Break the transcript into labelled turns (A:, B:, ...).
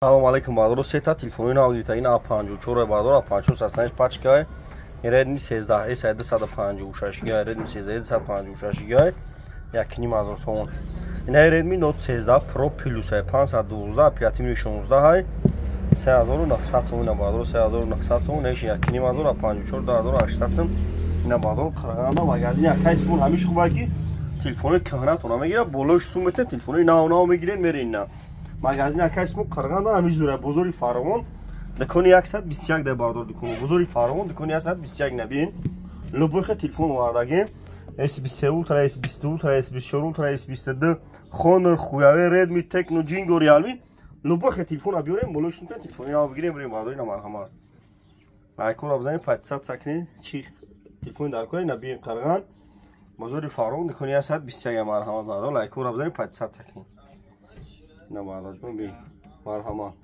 A: Салом алейкум, бардоро. Сета телефони нав гирифта. Ин А54, бардоро, А54 состояниш пачкай. Redmi 13 S 256 ГБ, Redmi 13 256 ГБ, 1,5 ҳазор сомон. Ина Redmi Note 13 Pro Plus 512, оперативный 16 ҳай, 3900 сомон, ина, бардоро, 3900 сомон, неш 1,5 ҳазор, А54 2800 сом. Ина, бардоро, Қирғанда магазини акай Исмон ҳамиш хуба ки телефони кӯҳнатона мегирад, болош сум метен, телефони нав нав мегирен, мерен. Ина магазин акай Исмон Қирғанда ҳамиш зура, бозори Фаровон, дукони 121 дар, бардор, дукони бозори Фаровон, дукони 121. Набин, любой хе телефон овардагем: S23 Ultra, S22 Ultra, S24 Ultra, S22, Honor, Huawei, Redmi, Tecno, Jingo, Realme, любой хе телефона биёрем, болош метен, телефони нав бигирем, бирем. Бардор, ина марҳамат, лайкора бизанед, подписаться кунед. Чи телефони дар кори, набин, Қирған, бозори Фаровон, дукони 121. Марҳамат, бардор, лайкора бизанед, подписаться кунед. Ина, бардор, бин, марҳамат.